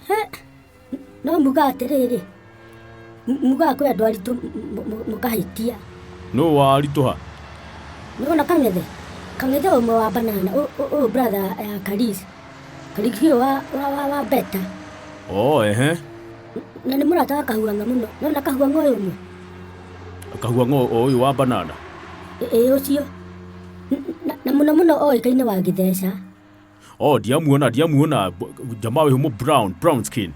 He, no mugaga atĩrĩrĩ, mugaga kwĩ andũ aritũ mũkahĩtia. Nũ waritũha? Nĩwona Kang'ethe? Kang'ethe ũmwe wa banana, ũyũ brother ya Karis. Karis ũyũ wa Beta. Oh, ehe. Na nĩ mũrata wa Kahuang'a mũno. Nĩwona Kahuang'a ũyũ ũmwe? Kahuang'a o ũyũ wa banana? Ĩĩ ũcio. Na mũno mũno oĩkaine wa Gĩtheca. Oh, ndiamuona, ndiamuona. Jamaa wĩ humo brown, brown skin.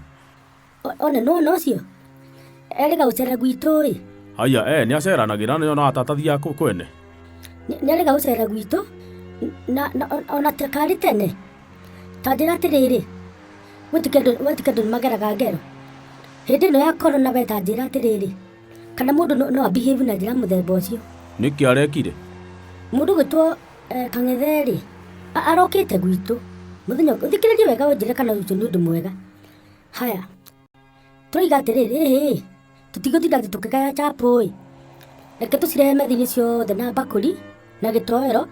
Ona nĩwona ũcio? Erĩga gũcera gwitũ ĩ. Haya, eh, nĩ aceranagĩra nĩ ona atathiaga kwene. Nĩ arĩga gũcera gwitũ na, na ona ta karĩ tene. Ta njĩra atĩrĩrĩ, gwĩtĩkia andũ gwĩtĩkia andũ nĩ mageraga ngero. Hĩndĩ ĩno ya corona we ta njĩra atĩrĩrĩ, kana mũndũ no, no a behave na njĩra mũthemba ũcio. Nĩkĩ arekire? Mũndũ gwĩtwo eh, Kang'ethe rĩ, arokĩte gwitũ mũthenya ũthikĩrĩrie wega ũnjĩre kana ũcio nĩ ũndũ mwega. Haya, tũroiga atĩrĩrĩ, ĩhĩ, tũtigũtinda atĩ tũkĩgaya chapo ĩ, reke tũcirehe metha-inĩ ciothe na mbakũri na gĩtoero,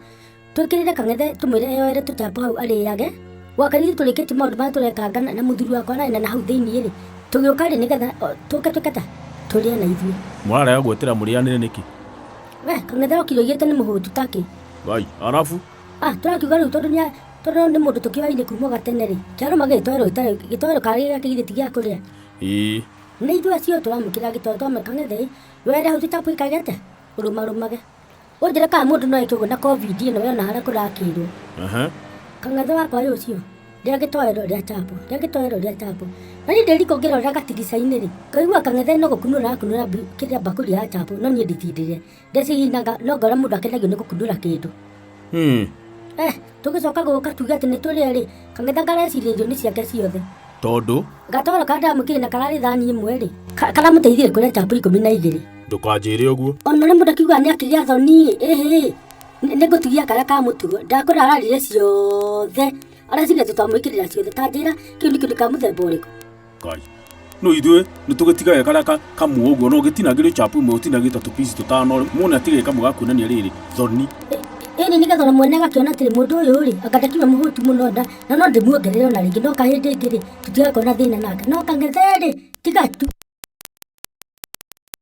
twĩkĩrĩre Kang'ethe tũmwĩre eyoere tũchapo hau arĩage, gwaka ithuĩ tũrĩkĩtie maũndũ marĩa tũrekanga na mũthuri wakwa na na hau thĩiniĩ rĩ, tũgĩũka rĩ nĩgetha tũke twĩke ta tũrĩe na ithuĩ. Mũrarega gwetera mũrĩanĩre nĩkĩ? We, Kang'ethe okire oigĩte nĩ mũhũtu takĩ. Ngai, arabu? Ah, tũrakiuga rĩu tondũ nĩ tondũ nĩ mũndũ tũkĩoaine kuma gatene rĩ, kĩarũma gĩtoero gĩtarĩ gĩtoero karĩ gĩake githĩ ti gĩa kũrĩa. Ĩĩ. Nĩ ithuĩ acio tũramũkĩra gĩtoero twamwĩra Kang'ethe ĩ, were hau tũchapo ikage atĩa? Ũrũmarũmage. Ũnjĩre kana mũndũ no eke ũguo na covid ĩno we ona harĩa kũrakĩrwo. Ehe. Kang'ethe wakwa ĩ ũcio, rĩa gĩtoero rĩa chapo, rĩa gĩtoero rĩa chapo. Na niĩ ndĩ riko ngĩrorera gatirica-inĩ rĩ, ngaigua Kang'ethe no gũkunũra arakunũra kĩrĩa mbakũri ya chapo no niĩ nditindĩrĩre. Ndeciginaga no ngora mũndũ akenagio nĩ gũkunũra kĩndũ. Eh, tũgĩcoka gũka tuge atĩ nĩ tũrĩe rĩ, Kang'ethe ngareciria irio nĩ ciake ciothe. Tondũ? Gatoero karĩa ndamwĩkĩrire na kararĩ thani ĩmwe rĩ, karamũteithirie kũrĩa chapo 12. Ndũkanjĩre ũguo. Ona ũrĩa mũndũ akiugaga nĩ akĩgĩa thoni ĩ, ĩhĩ, nĩ ngũtigia karĩa ka mũtugo. Ndakora ararire ciothe, areciria atĩ twamwĩkĩrĩra ciothe. Ta njĩra, kĩu nĩ kĩndũ kĩa mũthemba ũrĩkũ? Ngai. No ithuĩ nĩ tũgĩtigaga karĩa kamwe ũguo no gĩtinangĩrio chapo ĩmwe ũtinangĩrio ta tũpici tũtano muone atige kamwe ga kuonania rĩrĩ thoni. Ĩni nĩgetha ona mwene agakĩona atĩrĩ mũndũ ũyũ rĩ anga ndakiuma mũhũtu mũno nda na no ndĩmuongerere ona rĩngĩ no kahĩndĩ ĩngĩ rĩ tũtigakorwo na thĩna nake no Kang'ethe rĩ tiga tu.